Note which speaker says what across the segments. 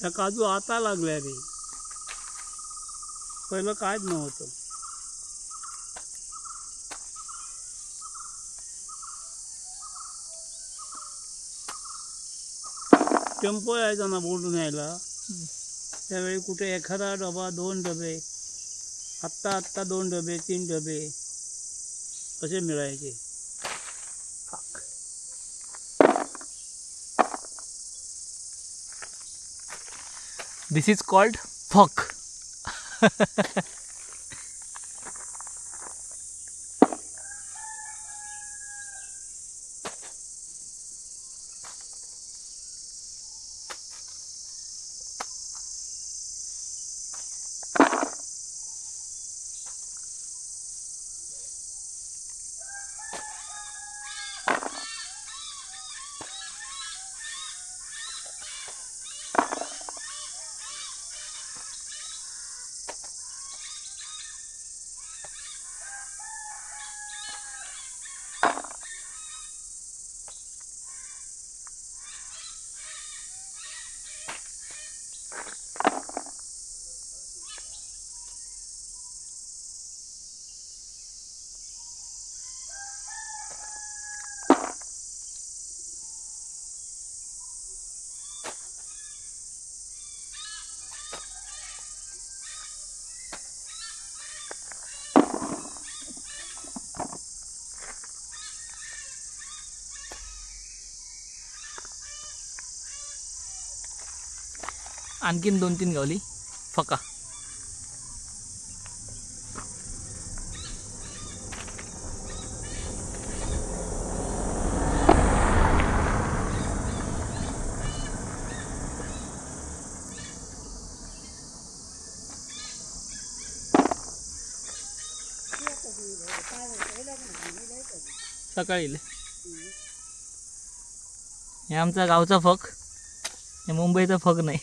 Speaker 1: त्या काजू आता लागल्या रे, पहिलं कायच नव्हतं. टेम्पो यायचा ना बोलून यायला, त्यावेळी कुठे एखादा डबा दोन डबे, आत्ता आत्ता दोन डबे तीन डबे असे मिळायचे.
Speaker 2: This is called fuck. आणखीन दोन तीन गावली फका. सकाळी हे आमचा गावचा फक, हे मुंबईचा फक नाही.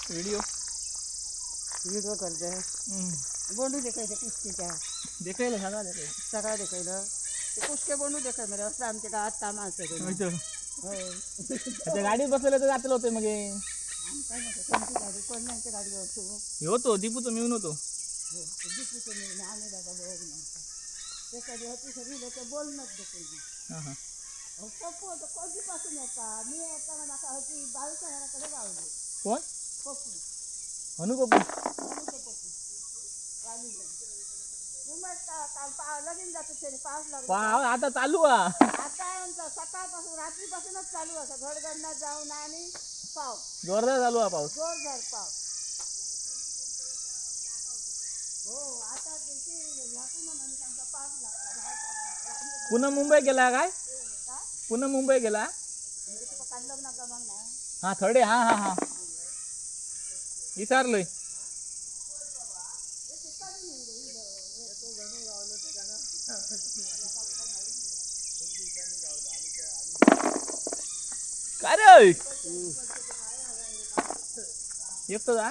Speaker 2: व्हिडिओ
Speaker 3: व्हिडिओ करते बोंडू देखायचे कुस्तीच्या
Speaker 2: देखायला सगळं देखायचं
Speaker 3: सगळं देखायलं ते कुस्के बोंडू देखाय म्हणजे असं आमच्या गावात काम असतं.
Speaker 2: आता गाडीत बसलेलं तर जातलं होतं मग
Speaker 3: कोणती गाडी कोणाची गाडी असतो
Speaker 2: होतो दीपूचं मिळून होतो.
Speaker 3: दीपूचं मिळून आम्ही दादा बरोबर नव्हता ते कधी होती सगळी लोक बोलणंच देखील.
Speaker 2: हां हां
Speaker 3: पप्पू होतो कधीपासून येता मी येताना म्हाका हती 22 घराकडे गावली.
Speaker 2: कोण
Speaker 3: पप्पू?
Speaker 2: हनू पप्पू.
Speaker 3: हनू पप्पू वाली मुंबईत काल लगीन जातो तरी पाऊस लागला.
Speaker 2: आता चालू आहे
Speaker 3: आता सकाळपासून रात्रीपासूनच चालू असं घडगडणार जाऊन आणि पाऊस
Speaker 2: जोरदार चालू आहे पाऊस
Speaker 3: जोरदार पाऊस. हो आता पाऊस लागतात.
Speaker 2: पुन्हा मुंबई गेला काय? पुन्हा मुंबई गेला. हा थर्डे. हा हा हा विसरलोय. काय रे एकटो जा.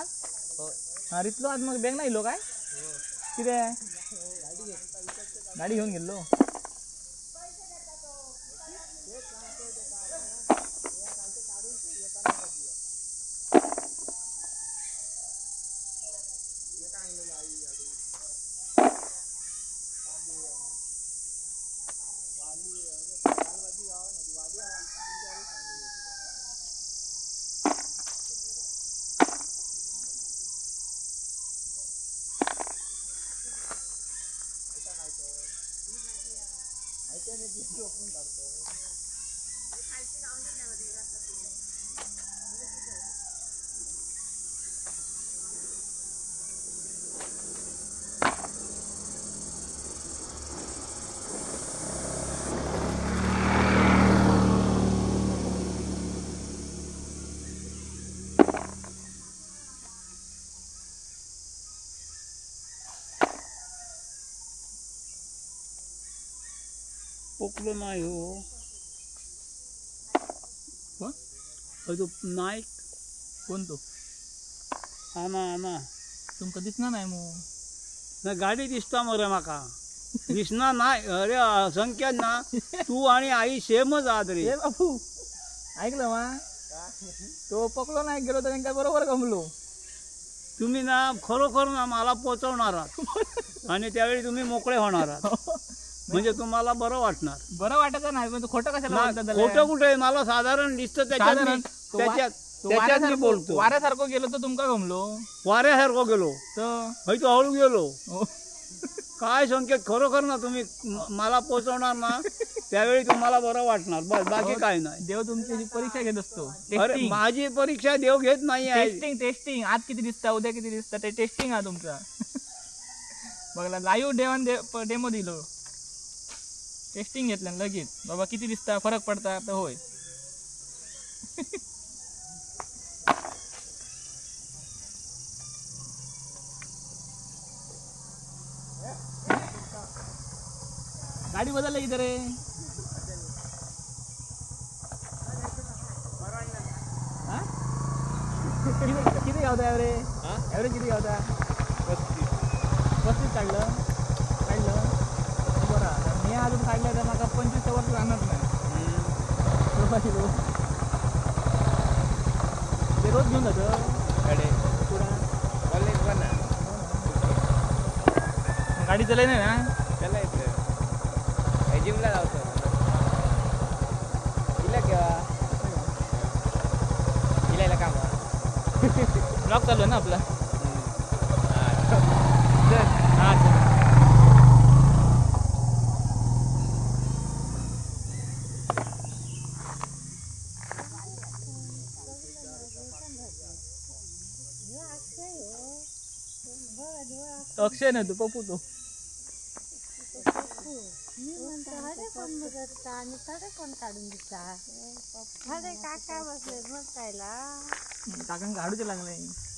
Speaker 2: हा रितलो आज मग बँक नाही इलो काय किती गाडी घेऊन गेलो.
Speaker 1: पोकलो नाही हो.
Speaker 2: कोण?
Speaker 1: तो नाईक.
Speaker 2: कोण तो?
Speaker 1: आना आना
Speaker 2: तुमका दिसणार नाही मग.
Speaker 1: ना गाडी दिसता मरे माका दिसणार नाही. अरे संख्या ना तू आणि आई सेमच आहात रे
Speaker 2: बाबू. ऐकलं मा तो पकलो नाही गेलो तर त्यांका बरोबर गमलो.
Speaker 1: तुम्ही ना खरोखर ना मला पोचवणार आहात आणि त्यावेळी तुम्ही मोकळे होणार आहात, म्हणजे तुम्हाला बरं वाटणार.
Speaker 2: बरं वाटत नाही पण खोटं कशाला?
Speaker 1: खोटं कुठे, मला साधारण दिसतं त्याच्यात त्याच्यात मी बोलतो.
Speaker 2: वाऱ्यासारखं गेलो तर तुमका गमलो,
Speaker 1: वाऱ्यासारखं गेलो
Speaker 2: तर
Speaker 1: तो हळू गेलो. काय संकेत, खरोखर ना तुम्ही मला पोचवणार ना त्यावेळी तुम्हाला बरं वाटणार, बस बाकी काय नाही.
Speaker 2: देव तुमची परीक्षा घेत असतो.
Speaker 1: अरे माझी परीक्षा देव घेत नाही आहे.
Speaker 2: टेस्टिंग टेस्टिंग, आज किती दिसता उद्या किती दिसता ते टेस्टिंग आहे तुमचा. बघला लाईव्ह देवान डेमो दिलो, टेस्टिंग घेतलं लगेच, बाबा किती दिसता फरक पडता तर होय. गाडी बदलली इथे रे. किती गावता ॲव्हरेज? ॲव्हरेज किती गावता? 35 काढलं काढलं बरं. मी अजून काढलं तर म्हाका 25 वर जाणार नाही. ते रोज घेऊन जातो गाडी चलाय नाही ना?
Speaker 4: चलायचं जिमला जावतो इला केव्हा इला काम
Speaker 2: ब्लॉग चालू आहे ना आपला.
Speaker 4: हां
Speaker 2: अक्षय नाही तू पप्पू तो.
Speaker 3: मी म्हणतो अरे कोण करता आणि थोडे कोण काढून दिसा. अरे काका बसले बसायला.
Speaker 2: काकांका हाडूचे लागले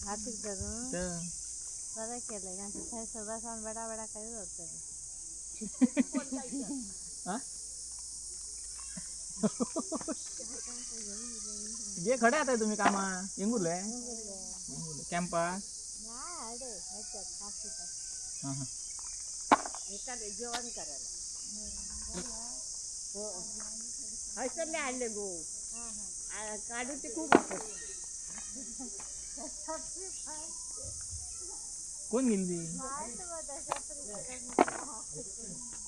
Speaker 3: हातीक धरून बरं केलंय कारण थंयसर बसून बेडा बेडा काही होतं.
Speaker 2: जे खडे आता तुम्ही कामा इंगुरले कॅम्पा
Speaker 3: जेवण करायला हसले आणले गो काढू ते खूप.
Speaker 2: कोण गेली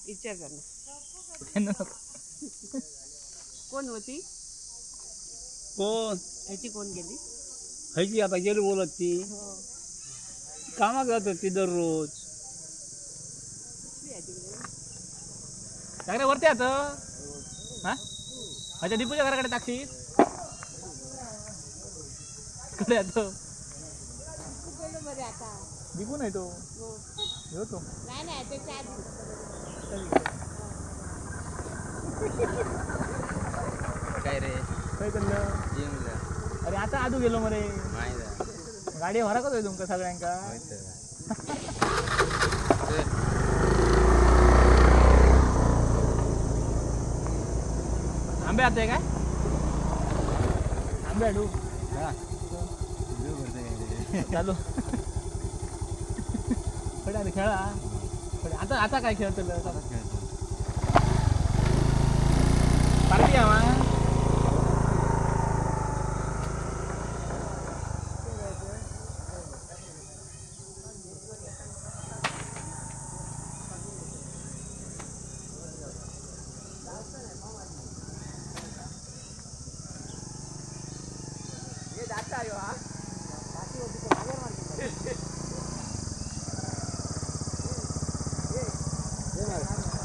Speaker 3: विचार ना कोण होती?
Speaker 1: कोण
Speaker 3: ह्याची कोण गेली?
Speaker 1: ह्याची आता गेली बोलत ती कामाक जात होती दररोज.
Speaker 2: सगळे वरती आता हा अच्छा दीपूच्या घराकडे टाकशील कडे आता दीपू नाही तो तो
Speaker 4: काय रे
Speaker 2: काय चाललं? अरे आता आदू गेलो मरे गाडी फरकच होय तुमका सगळ्यांका. आंबे आते काय? आंबे आडू चालू खडे खेळा आता. आता काय खेळतलं पार्टी हवा.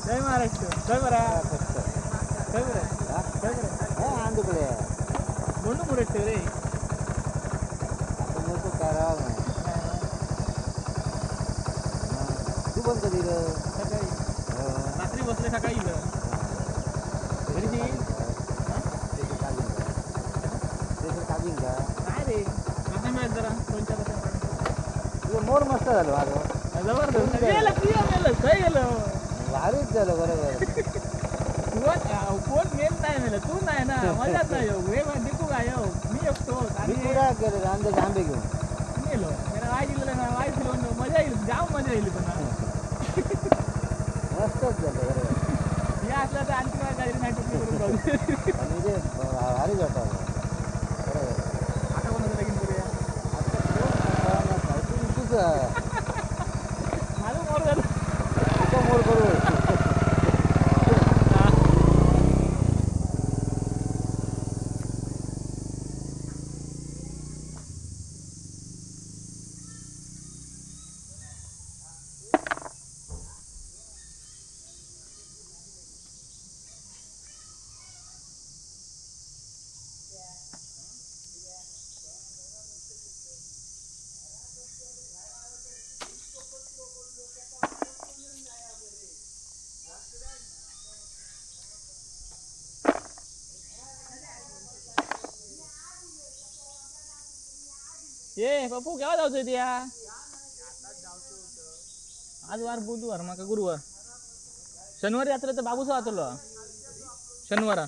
Speaker 2: जय महाराष्ट्र. जय बरा जय बरा जय बरा
Speaker 4: आंदुकडे
Speaker 2: बोंडू मुरटते रे
Speaker 4: तू पण कधी
Speaker 2: सकाळी रात्री बसले सकाळी घरी काय रे आता मिळत जरा 2-4
Speaker 4: तुझं मोर मस्त झालं माझं
Speaker 2: जबरदस्त गेलं काय गेलं
Speaker 4: भारीच झालं बरोबर.
Speaker 2: कोण मेल नाही मेलं तू नाही ना मजाच नाही येऊ हे दीपू काय येऊ मी एकतो
Speaker 4: गेलो अंदाज आंबे घेऊन
Speaker 2: गेलो मला वाय दिलेलं ना वाय फिरवून मजा येईल जाम मजा येईल पण
Speaker 4: मस्तच झालं बरोबर.
Speaker 2: हे असलं तर आणखी काय काहीतरी नाटक करून जाऊ.
Speaker 4: आणि जे भारी जाता बरोबर.
Speaker 2: आता कोणाचं लगीन करूया?
Speaker 4: आता कोण तुझं
Speaker 2: माझं मोर झालं.
Speaker 4: तुझं मोर करू.
Speaker 2: ये पप्पू केव्हा जायचं त्या? आज वार बुधवार माका गुरुवार. शनिवारी यात्रा तर बाबूसो जातलो शनिवारा.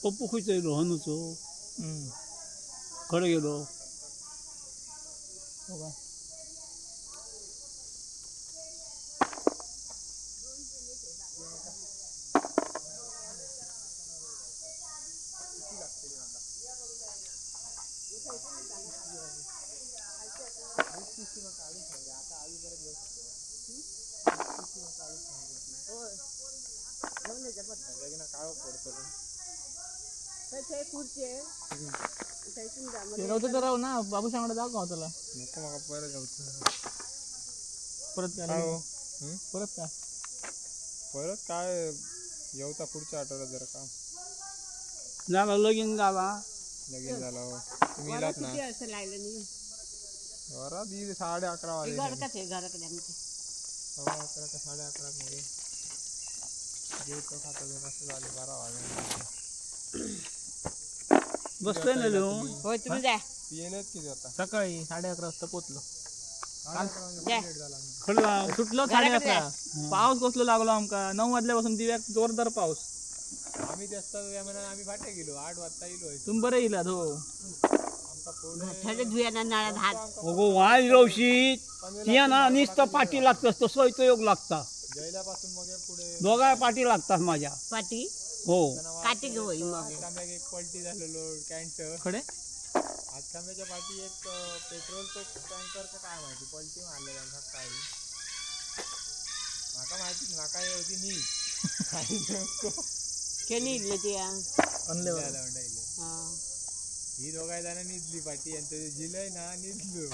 Speaker 1: पप्पू खंयचो येयलो हनुचो खडे गेलो?
Speaker 2: गावचं तर राहू ना बाबू सांगडा जाऊ गावताला.
Speaker 5: नको माका परत गावचं.
Speaker 2: परत काय? परत काय?
Speaker 5: परत काय येवता पुढच्या आठवड्यात जरा काम
Speaker 1: झाला. लगीन झाला.
Speaker 5: लगीन झाला हो. तुम्ही इलात ना वरात येईल 11:30 वाजले. 11:15 का 11:30 मध्ये जेवतो खाता असं झालं 12 वाजले.
Speaker 1: बसतोय ना लिहून?
Speaker 3: होय तुम्ही जा.
Speaker 5: येलेत किती आता?
Speaker 2: सकाळी 11:30 वाजता पोहोचलो.
Speaker 1: सुटलो
Speaker 2: 11:30. पाऊस कसलो लागलो आमका 9 वाजल्यापासून दिव्याक जोरदार पाऊस.
Speaker 5: आम्ही जास्त आम्ही फाटे गेलो 8 वाजता इलो.
Speaker 2: तुम्ही बरं इलात हो.
Speaker 1: वाय रवशी ती ना नुसतं पाठी लागतस तसो तो योग लागता.
Speaker 5: जैलापासून मग पुढे
Speaker 1: दोघा पाठी लागतात माझ्या
Speaker 3: पाठी.
Speaker 1: हो
Speaker 3: काटी घेऊ मग.
Speaker 5: एक पलटी झालेलो कॅन्टर
Speaker 2: खडे
Speaker 5: हातखांब्याच्या पाठी एक पेट्रोलचं टँकर का काय माहिती पलटी मारलेला सकाळी. माका माहिती माका हे होती नी
Speaker 3: केली इल्ले ती
Speaker 5: ही दोघाय जाणं निजली पाठी यांचं जिलय ना निजलो.